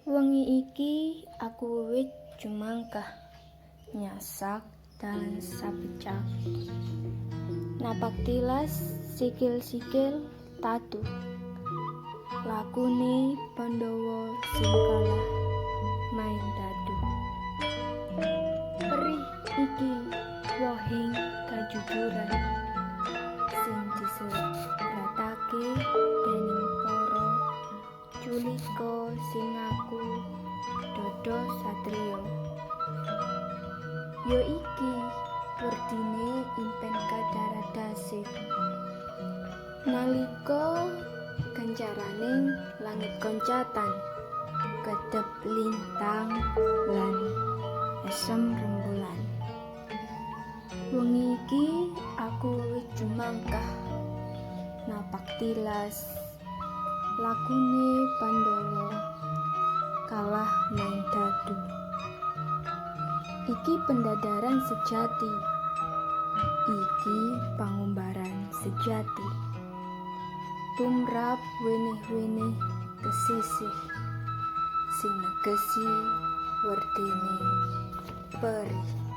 Wengi iki aku wiwit jumangkah nyasak dalan sabecak. Napak tilas sikil-sikil tatu. Lakune Pandhawa sing kalah main dadu. Perih iki wohing kajujuran sing diseratake dening para culika sing ngaku dada satriya. Ya iki werdine impen kadaradase. Nalika gancaraning langit koncatan, kedhep lintang lan esem rembulan. Wengi iki aku wiwit jumangkah napak tilas lakune Pandhawa kalah main dadu. Iki pendadaran sejati. Iki pangumbaran sejati. Tumrap wenih-wenih kesisih sing negesi werdine perih.